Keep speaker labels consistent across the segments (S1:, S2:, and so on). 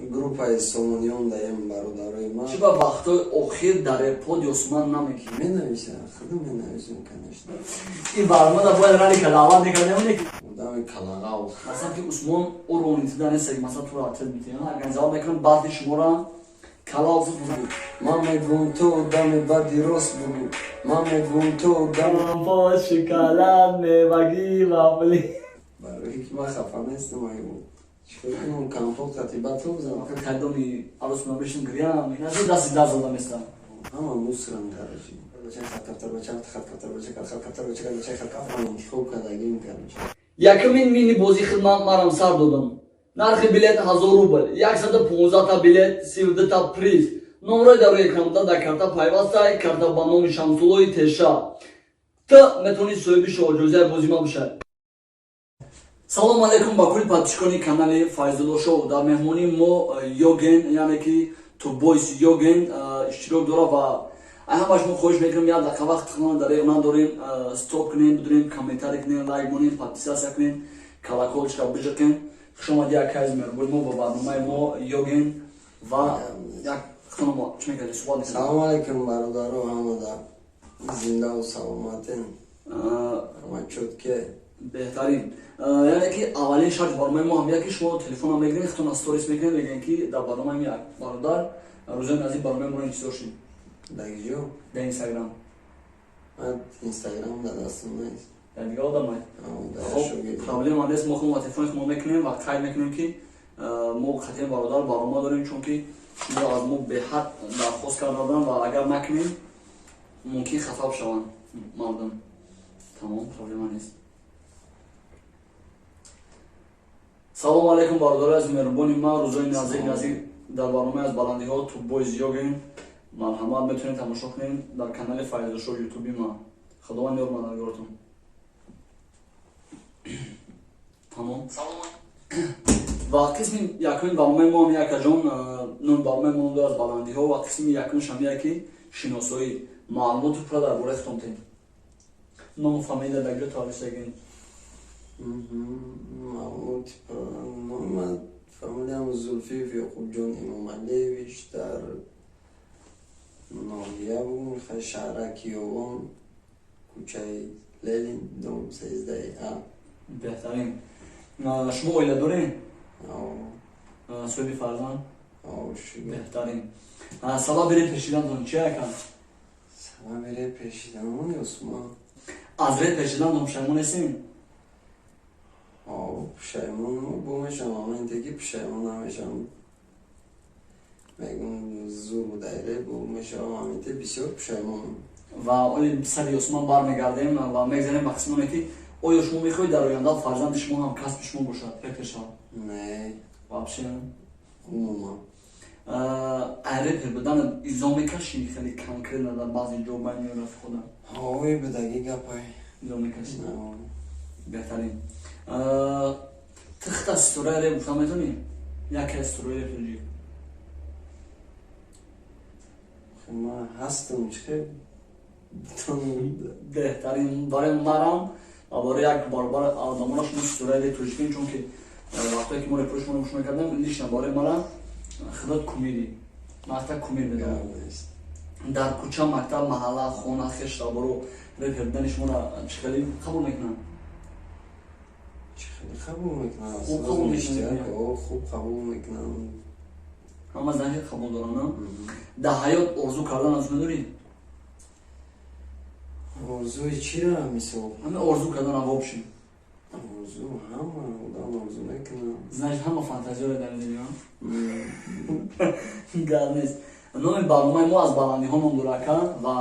S1: Группаи Сомониён даем, бародарои ман.
S2: Чӣ ба вақтҳои охир дар репод Ёсуман намекунӣ?
S1: Менависам, худо, менависам, конечно.
S2: Ин барномада бояд ралика даъват мекардем, не?
S1: Одами калағав.
S2: Масалан, ки Усмон уронитида нест, ки масалан туро ответ метиҳам, организовать мекунам баъди шуморо калав.
S1: Ман мегӯм, ту одами бади, рост бугӯ. Ман мегӯм, ту одами
S2: Компот, шоколад, мевагӣ, вафли.
S1: Барои ки ман хафа нестам, айбо. Чикор кунам, компот қати батл бизанам?
S2: Кадоми арӯс мебишин, гирям, иназо дасти даст зада места.
S1: Ҳама мусрам, короче. Бача хат кафтар, бача хат кафтар, бача хат кафтар, бача бача хат кафтар. Ман интихоб кардагим, короче.
S2: Якумин мини бозӣ хидмат марам сар додам. Нархи билет 1000 рубл, 115та билет, 32та приз. Номрои дар рӯи экранта дар карта пайвастай, карта ба номи Шамсуллои Теша. Ту метавонӣ соҳиби шоҳҷоизаи бозима бошад. Салому алайкум ба кулли подписчикони канали Файзулло Шоу. Дар меҳмонии мо Йоген, яъне ки Тубойс Йоген иштирок дорад ва ҳамаш мо хоҳиш мекунем, як дақиқа вақт худро дареғ надорем, стоп кунем, бидурем, комментарий кунем, лайк монем, подписаться кунем, колокольчика биҷиқем. Хуш омадӣ, акайз меҳрубони мо, ба барномаи мо, Йоген, ва як худро чӣ мекардӣ, суҳбат мекардӣ.
S1: Салому алайкум, бародаро, ҳамада зиндаву саломатен? Ҳама чёткий.
S2: Беҳтарин. Яъне ки аввалин шарти барномаи мо ҳам яке, шумо телефонам мегиред, худтон сторис мекунед, мегӯед, ки дар барномаи як бародар рӯзои наздик барномаи моро интизор шед.
S1: Дар киҷо?
S2: Дар Инстаграм.
S1: Ман Инстаграм дар дастам нест.
S2: Дар дига одамай?
S1: Дар
S2: Хоб,
S1: шогирд.
S2: Проблема нест, мо худмо телефони хумо мекунем ва қайд мекунем, ки мо қатъиян бародар барнома дорем, чунки шумо аз мо беҳад дархост карда буданд ва агар накунем, мумкин хафа бишаванд мардум. Тамом, проблема нест. Салому алайкум, бародари аз меҳрубони ман. Рӯзои наздик наздик дар барномаи «Аз баландиҳо» Туббойз Йоген, марҳамат, метавонед тамошо кунед дар канали Файзушо Ютуби ман. Худованд ёр мададгоротон. Тамом. Ва қисми якуми барномаи мо ҳам, якаҷон, номи барномаи мо ном «Аз баландиҳо» ва қисми якумаш ҳам яки шиносоӣ, маълумоти пурра дар бораи худтон тем. Ному фамилия, дар куҷо таваллуд шудагин?
S1: Маълумоти номи ман, фамилиям Зулфиев Ёқубҷон Имомалиевич, дар ноҳия бугум, шаҳрак Киёвон, кӯчаи Ленин, дом 13 А.
S2: Беҳтарин. Шумо оила доред? Соҳиби фарзанд? Беҳтарин. Сабаби реп пешидантон чи, ака?
S1: Сабаби реп пешиданмон Ёсуман.
S2: Аз реп пешидантон пушаймон нестем?
S1: Пушаймон бо мешавам, аммо интаки пушаймон намешавам. Мегум, зур будай реп, бо мешавам, аминте бисёр пушаймонам.
S2: Ва оли сари Ёсуман бармегардем ва мегзарем ба қисмоне, ки оё шумо мехоҳед, дар оянда фарзанди шумо ҳам касби шумо бошад, репер шавад?
S1: Не.
S2: Вообще?
S1: Умуман.
S2: Ай репер будан изо мекашӣ хеле конкретно дар баъзе ҷо байни рафиқода?
S1: Ҳовои будаги гапай.
S2: Изо мекашӣ. Беҳтарин. Тихта ситораи реп гуфта метавонӣ, яке аз ситораи реп тоҷик?
S1: Ман ҳастам, чихе.
S2: Беҳтарин. Барои марам ва барои як баробар одамона шумо ситораи реп тоҷикин, чунки вақтое ки мо репои шуморо гӯш мекардем, лично барои мара худот кумири, мактаб кумир медонам. Дар кӯча, мактаб, маҳалла, хона, хештаборо репер будани шуморо чӣ хеле қабул мекунанд?
S1: Чӣ хеле қабул мекунанд?
S2: Хуб қабул мекунанд.
S1: Хуб қабул мекунанд.
S2: Ҳама занҳи қабул доранд. Дар ҳаёт орзу кардан аз медорӣ?
S1: Орзуи чира, мисол?
S2: Ҳама орзу кардан, вообще.
S1: Орзу, ҳама одам орзу мекунад.
S2: Значит, ҳама фантазиёре дар дунё. Гап нест. Номи барномаи мо «Аз баландиҳо» ном дорака ва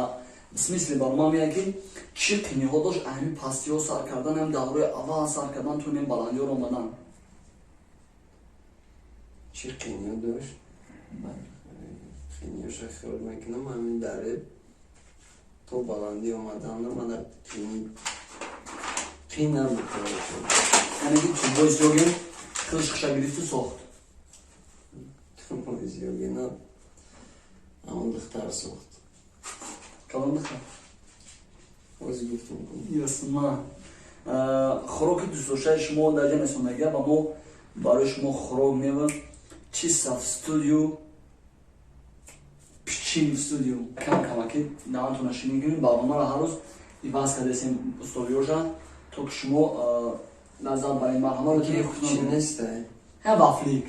S2: смысли барнома меяд, ки чӣ қиниҳо дошт ҳамин пастиҳо сар кардан, ҳам давраи аввал сар кардан то ин баландиҳоро омадан?
S1: Чӣ қиниҳо дошт? Қиниҳоша хиёл мекунам, ҳамин дар реп то баландӣ омадан мана қин набуд.
S2: Яъне ки Тубои Сиёгин худаш хиша гирифту сохт?
S1: Тубои Сиёгина ҳамон духтар сохт.
S2: Калон духтар?
S1: Ҳозир гуфтам.
S2: Ёсма, хӯроки дӯстдоштаи шумо дар ҷа несонагия ва мо барои шумо хӯрок мева. Чиста в студию, пичини в студию. Кам камаки даҳантона ширин кунем, барномаро ҳар рӯз иваз кардесем условиёша, то ки шумо лаззат баред. Марҳамат.
S1: Чи нестай?
S2: Ҳа, вафлик.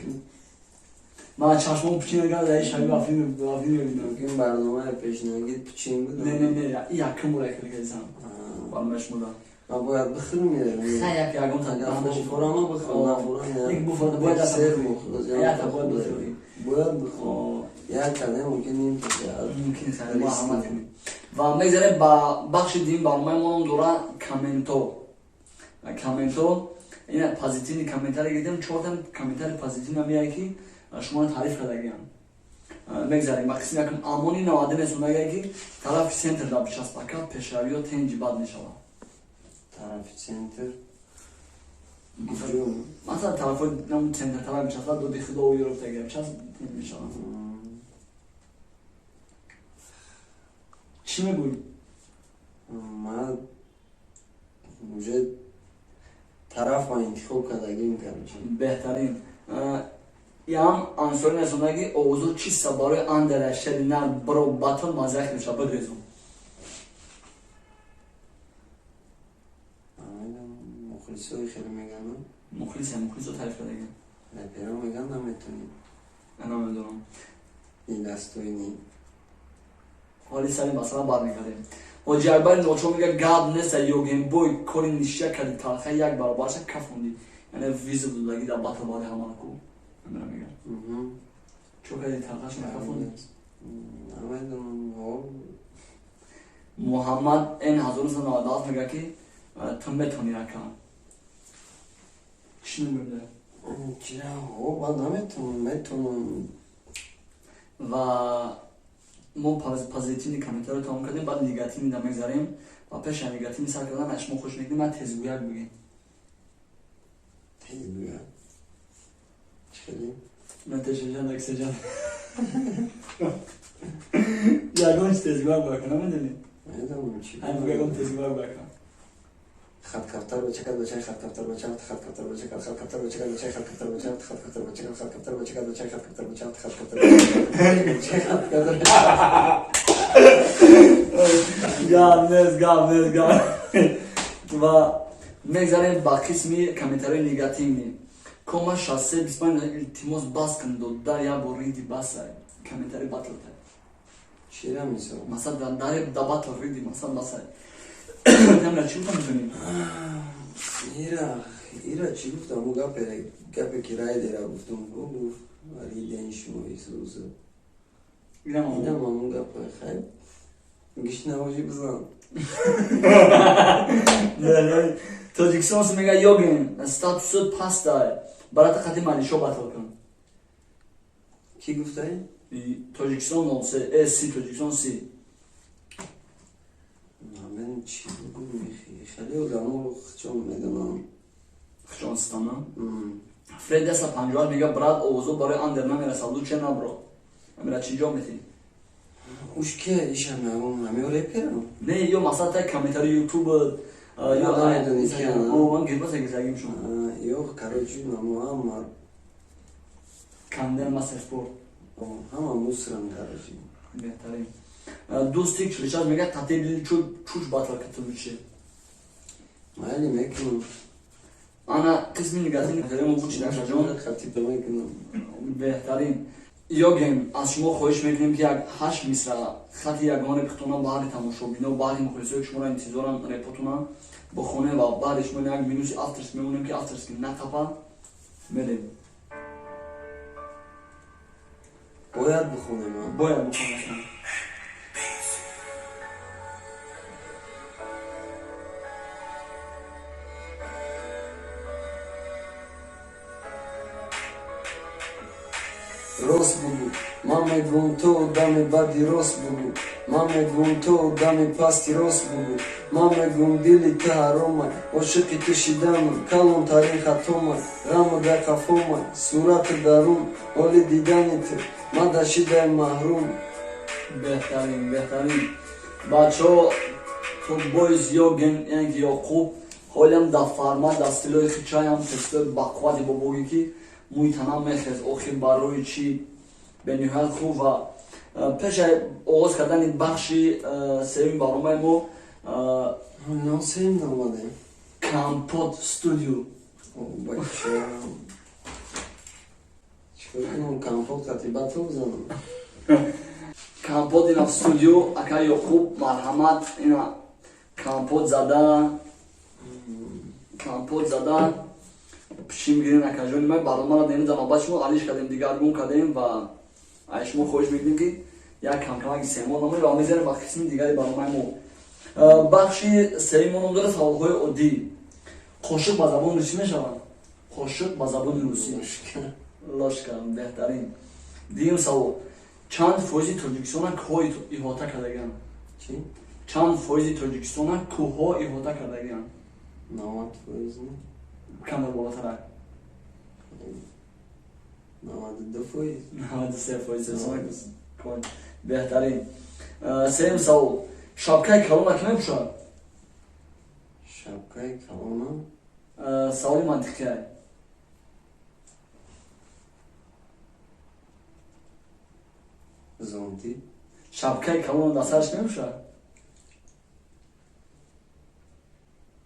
S2: Ман чашмом пучин гар, шаби вафли мебинам.
S1: Мумкин барномаи пешнагит пучин буд.
S2: Не, не, не, якум бора кардесам барномаи шумода.
S1: Ман бояд бихӯрам.
S2: Ха, як ягон та
S1: бихӯрам, бихӯрам, нахӯрам.
S2: Як бихӯрам, бояд
S1: сер мухӯрам.
S2: Як бояд бихӯрӣ.
S1: Бояд бихӯрам. Як каде мумкин ним.
S2: Мумкин марҳамат кунем. Ва мегзарем ба бахши дуюм барномаи мо, ном дора комменто. Комменто, ина позитивный комментарий гирдем, чорта комментарий позитивный меяд, ки шуморо таъриф кардагиам. Мегзарем ба қисми якум. Амони наваде месонагае, ки тарафи центр да бичаспака, пешравиё тенҷи бад мешавад.
S1: Тарафи центр?
S2: Масалан, тарафҳои центр тараф бичаспад, доди худо ёфтага бичасп, тенҷ мешавад. Чӣ мегӯӣ?
S1: Ман уже тараф интихоб кардагим, короче.
S2: Беҳтарин. Ям ансори расондаги овозо чиста барои андера шери нар бро батл мазах меша бигрезум.
S1: Мухлисои хеле меган.
S2: Мухлисе, мухлисо таъриф кардагим.
S1: Реперо меган, наметонӣ.
S2: Намедонам.
S1: Ин дастойни.
S2: Ҳоли сари масъала бармегардем. Ҳоҷи Акбари ночо мега: гап неста, Ёгенбой, кори нишия карди, талха як баробарша кафонди. Яъне вызов додагӣ дар батл барои ҳамаку амира мега. Чо карди, талхаша кафонди?
S1: Намедонам.
S2: Муҳаммад н 1997 мега, ки ту метавонӣ, ака. Чӣ мегӯяд?
S1: Чира, ман наметавонам, метавонам.
S2: Ва мо позитивный комментариро тамом кардем, баъд негативный да мегзарем. Ва пеша негативный сар кардан аз шумо хуш мекунем, ман тезгӯяк бигем.
S1: Тезгӯяк чӣ хеле?
S2: Натешаҷан, аксаҷан, ягон чи тезгӯяк бака намедонӣ?
S1: Медонам, чӣ?
S2: Ягон тезгӯяк бака.
S1: Хат кафтар бача бача хат кафтар бача хат кафтар бача хат кафтар бача бача хат кафтар бача хат кафтар бача хат кафтар бача бача хат кафтар бача хат кафтар бача хат кафтар.
S2: Гап нест, гап нест, гап. Ва мегзарем ба қисми комментарии негативный. Кома 63 25: илтимос, бас кун, додар, як бор риди, баса. Комментари батлта.
S1: Чира мисол?
S2: Масалан, даре да батл риди, масалан, баса. Тамра, чӣ гуфта метавонӣ?
S1: Ира чӣ гуфтам? Ӯ гапе ки райдера гуфтам, гуфт риден шумо исуза. Инам ҳамун гапа. Хайр, гишт навожи, бизан.
S2: Тоҷикистон мега: Ёген, статусот пастай, барата қати Малишо батл кун.
S1: Кӣ гуфтай?
S2: Тоҷикистон 03 си, Тоҷикистон си.
S1: Намедонам чӣ бугум, хеле одамо хчон медонам.
S2: Хчон стана. Фред 158 мега: брат, овозо барои андер намерасад, лучше набро. Амира, чӣ ҷо метӣ?
S1: Уш кия ишам ҳамё реперам?
S2: Не, ё масалан тай комментари ютуб.
S1: Ё намедонӣ кия?
S2: Ман гирбаса гирзагим шум.
S1: Ё, короче, намо ҳама.
S2: Кандер мастер спорт.
S1: Ҳама мусрам, короче.
S2: Беҳтарин. Дӯстик 46 мега: қати чуч батл кату лучше.
S1: Майли, мекунам.
S2: Ана қисми негативный комментари мо буд, Чидакшаҷон.
S1: Хатиба мекунам.
S2: Беҳтарин. Ёгем, аз шумо хоҳиш мекунем, ки як ҳашт мисра хати ягон репхутона баҳри тамошобино, баҳри мухлисое, ки шуморо интизорам, репотона бихонем ва баъди шумо як минуси авторский мемонем, ки авторский нақапа мерем.
S1: Бояд бихонем?
S2: Бояд бихонем.
S1: Рост бугӯ, ман мегӯм, ту одами бади, рост бугӯ, ман мегӯм, ту одами пасти, рост бугӯ, ман мегӯм, дили ту ҳаромай, ошиқи ту шиданам калонтарин хатомай, ғаму дар қафомай, сурату дарун, ҳоли дидани ту ман дар шидаи маҳрум.
S2: Беҳтарин, беҳтарин. Бачаҳо, то бойз Ёген, яъне ки Ёқуб, ҳолиам дар формат, дар стилои хичаям, тестои бақуввати бобогӣ, ки Мӯи танам мехез, охир барои чӣ? Бениҳоят хуб. Ва пеши оғоз кардани бахши сеюми барномаи мо,
S1: Сеюм наомадем.
S2: Компот студио.
S1: Бача, чикор кунам? Компот қати батл бизанам?
S2: Компот ина студио, ака Ёқуб, марҳамат. Ина компот зада, компот зада пишим гирем, акаҷони ман. Барномаро демиза навбат шумо алиш кардем, дигаргун кардем ва аз шумо хоҳиш мекунем, ки як камкамак истеъмол намоед ва мезанем ба қисми дигари барномаи мо. Бахши сеюм мо ном дорад саволҳои оддӣ. Қошиқ ба забони русӣ мешавад? Қошиқ ба забони русӣ? Ложка. Беҳтарин. Дуюм савол: чанд фоизи Тоҷикистона кӯҳҳо иҳота кардагианд? Чанд фоизи Тоҷикистона кӯҳҳо иҳота кардагианд?
S1: 90%.
S2: Камар болотарак.
S1: 92%.
S2: 93%. Беҳтарин. Сеюм савол: шапкаи калона ки мепӯшад?
S1: Шапкаи калона?
S2: Саволи мантиқия.
S1: Зонтик.
S2: Шапкаи калона дар сараш мепӯшад?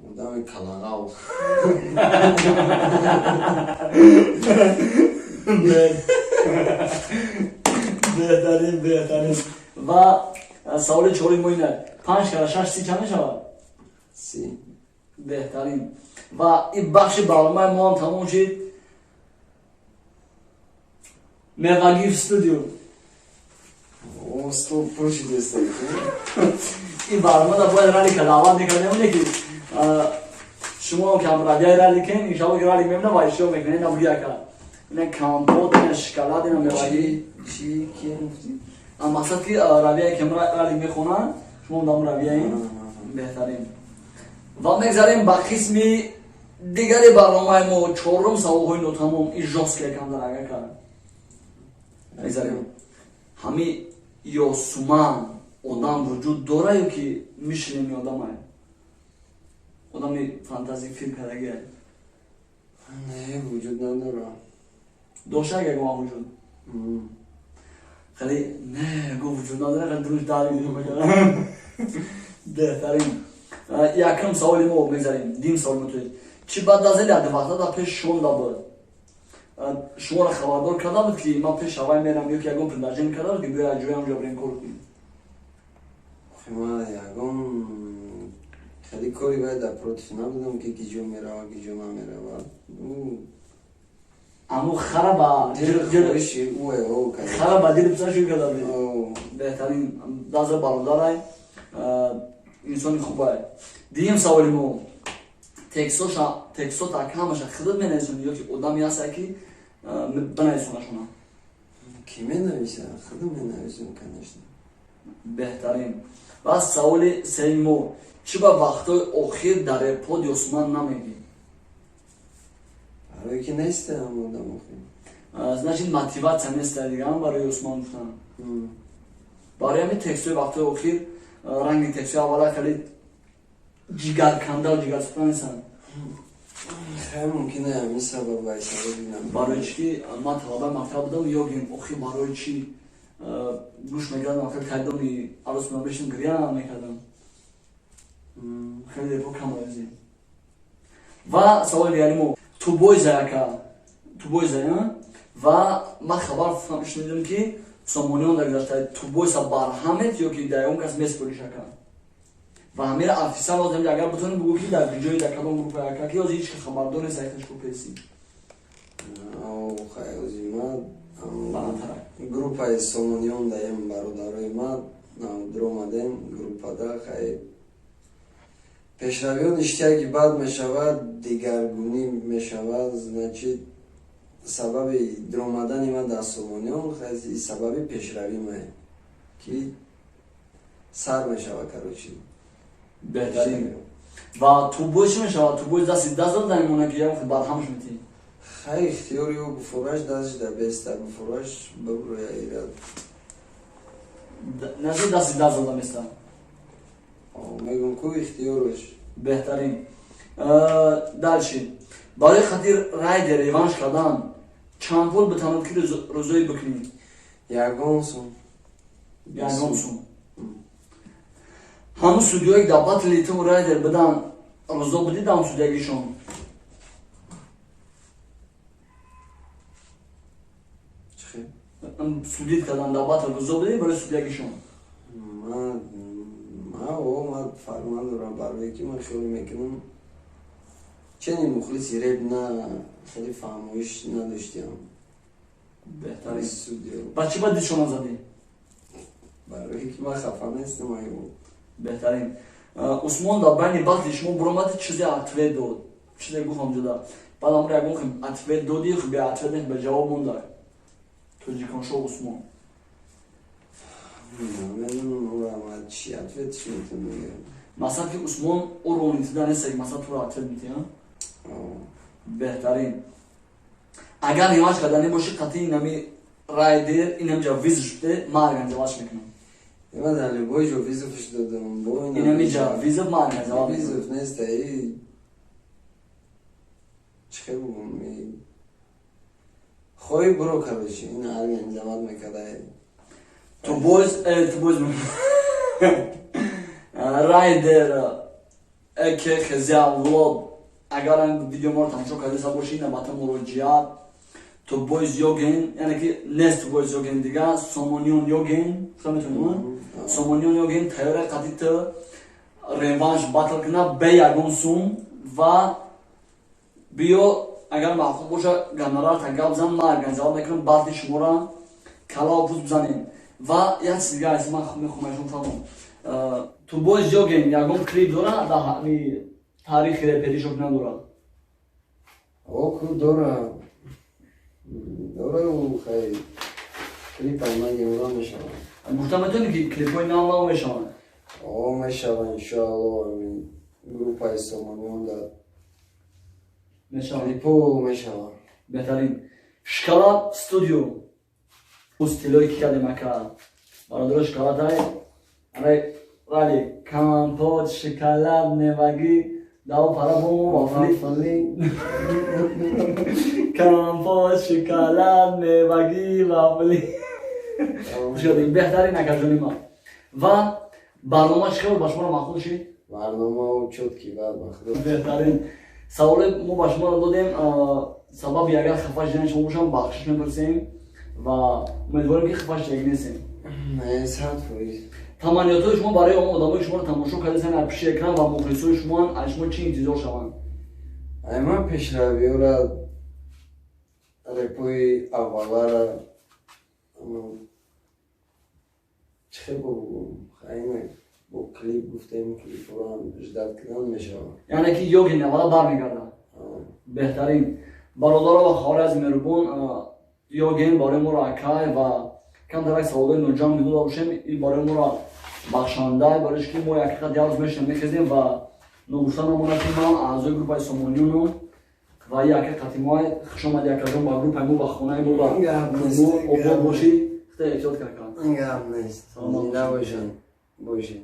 S1: Одами калағав.
S2: Беҳтарин, беҳтарин. Ва саволи чорум мо ин: панҷ кара шаш 30 чанд мешавад?
S1: 30.
S2: Беҳтарин. Ва ин бахши барномаи мо ҳам тамом шид. Мевагиф студио.
S1: Стол пур шидеста.
S2: Ин барномада бояд ралика даъват мекардем, не ки шумо ки ҳамравияи раликен, иншалло ки ралик мебина ва иштирок мекунед. Ина буги, ака, ина компот, ина шоколад, ина мевагӣ.
S1: Чи ки гуфтӣ?
S2: Мақсад ки равияе ки ралик мехонанд, шумо дам равияин. Беҳтарин. Ва мегзарем ба қисми дигари барномаи мо, чорум, саволҳои нотамом. И жёсткий якам дар, ака. Мегзарем. Ҳами Ёсуман одам вуҷуд дора ё ки мишлени одамае, одами фантази филм кардагие?
S1: Не, вуҷуд надора.
S2: Дошта ягон вуҷуд? Хеле не го вуҷуд надора, хеле дуруш дар. Беҳтарин. Якум саволи мо мегзарем, дим саволи мо: чӣ баъд аз ин вақта дар пеш шонда буд, шуморо хабардор карда буд, ки ман пеш аввай мерам, ё ки ягон предложение карда буд, ки биё ҷоям ҷо бирем, кор кунем?
S1: Ман ягон хеле кори вай дар против набудам, ки ки ҷо мерава, ки ҷо намерава.
S2: Аммо хара ба хара ба дили писар шӯй карда буд. Беҳтарин. Даза бародарай, инсони хубай. Дуюм саволи мо: текстота ҳамаша худат менависонӣ ё ки одаме ҳаста, ки бинависонашона?
S1: Ки менависа? Худам менависам, конечно.
S2: Беҳтарин. Ва саволи сеюми мо: чӣ ба вақтҳои охир дар репод Ёсуман намегӣ?
S1: Барое ки нестам одам охир.
S2: Значит, мотивация неста дигаам барои Ёсуман гуфтан. Барои ҳамин текстҳои вақтҳои охир ранги текстҳои аввала хеле ҷигаркандаву ҷигарсӯхта нестанд.
S1: Хеле мумкин ҳамин сабаб ай сабаби.
S2: Барои чӣ ки ман талабаи мактаб будам, ёгим охир барои чӣ гӯш мекардам, хеле кайдоми арӯс мебешим, гиря мекардам. Хеле репо кам овезем. Ва саволи дигари мо: тубойза, яка, тубойза. Ва ман хабар шунидам, ки сомониён дар гузашта тубойса барҳамет ё ки дар ягон кас меспориш, ака. Ва ҳамира официал озам, агар бутонӣ бугӯ, ки дар ҷои, дар кадом группа, ака, ки ҳозир ҳеч ки хабардор нест, айхеш купеси.
S1: Ма группаи сомониён даем, бародарои ма дуромадем группада. Хай, пешравиён иштияки бад мешавад, дигаргунӣ мешавад. Значит, сабаби дуромадани ма дар сомониён сабаби пешравӣ мае, ки сар мешавад, короче.
S2: Беҳтарин. Ва тубой чӣ мешавад? Тубой дасти даст дод намемонад, ки як барҳамш метӣ?
S1: Хай, ихтиёри ӯ, буфураш дастш да беста, буфураш биброя ирад.
S2: Нази дасти даст дода места?
S1: Мегум ку, ихтиёраш.
S2: Беҳтарин. Дальше: барои хатир райдер реванш кардан Чанд пул битанад, ки рӯзоӣ бикунӣ?
S1: Ягон сум.
S2: Ягон сум. Ҳамун судиёе дар батли ту Райдер бидан, рӯзо бидидам судягишон? Судить кардан дар батл, рӯзо бидӣ барои судягишон?
S1: Ман фарқ надорам, барое ки ман хеле мекунам, чени мухлиси реп на, хеле фаҳмоиш надоштиам.
S2: Беҳтарин. Ба чӣ ба дилшона задӣ?
S1: Барое ки ман хафа нестам.
S2: Беҳтарин. Усмон дар байни батли шумо буромад, чизе ответ дод, чизе гуфт ҳамҷода, баъд амро ягон ответ додӣ, бе ответ, бе ҷавоб монда тоҷиконшо Усмон.
S1: Чи ответш метавонам?
S2: Масалан, ки Усмон уронитида нест, масалан, туро ответ метиҳа. Беҳтарин. Агар нимаш карданӣ бошӣ, қатъи инами Райдер инамҷа вызов шуде, ман организовать мекунам.
S1: Ман дар любой ҷо вызовш додам.
S2: Инамиҷа вызов ман организовать.
S1: Вызов нест, и чӣ хел бугум, хоҳӣ буро, короче, ин организовать мекарда.
S2: Ту боз Райдер эке хезя влог, агар видео моро тамошо кардаиста бошӣ, ина ба ту муроҷиат. Ту бойз ёген, яъне ки нест ту бойз ёген, дига Сомониён ёген, метавонӣ Сомониён ёген тайёра қати ту реванш батл кина бе ягон сум. Ва биё, агар маъқул боша, гонорарта гап зан, ман организовать мекунам батли шуморо, калаву пӯст бизанем. Ва як чиз дига аст, ман мехоҳам фаҳмам: ту бойз ёген ягон клип дора дар таърихи реперишок, надорад?
S1: Оку дора, дора, хай, клипай ман мешавад.
S2: Гуфта метавонӣ, ки клипҳои нав нав мешаванд?
S1: О, мешава, иншоалло. Группаи Сомониён дар
S2: мешавад.
S1: Клипо мешава.
S2: Беҳтарин. Шоколад студио стилое ки кардем, ака, бародаро, шоколадай рали, компот, шоколад, мевагӣ, даво пара бо вафли, компот, шоколад, мевагӣ, вафли. Беҳтарин, акаҷони ман. Ва барнома чӣ хел ба шуморо маъқул шид?
S1: Барнома чёткий, баъд ба худо.
S2: Беҳтарин. Саволе мо ба шуморо додем, сабаби агар хафа шидани шумо бошам, бахшиш мепурсем ва умедворем, ки хафа шидаги нестем.
S1: 100%.
S2: Таманниётҳои шумо барои он одамои шуморо тамошо кардасан аз пиши экран ва мухлисои шумоан, аз шумо чӣ интизор шаванд?
S1: Ай ман пешравиёра, репои аввалара, чӣ хел бигӯм, хайна бо клип гуфтем, клипҳоро ждать кардан мешавад.
S2: Яъне ки ёги навала бармегардад. Беҳтарин. Бародаро ва хоҳари аз меҳрубон, ёген барои моро акай ва камтарак саволои ноҷамъ медода бошем, ин барои моро бахшанда, барои ки мо ҳақиқат як рӯз мешинем, мехезем. Ва ногуфта намонад, ки ман аъзои группаи Сомониёнам ва яке қатимои. Хушомади, акаҷон, ба группаи мо, ба хонаи мо, ба обод бошӣ. Хеле эҳтиёт кард.
S1: Гап нест, зинда бошанд, бошед.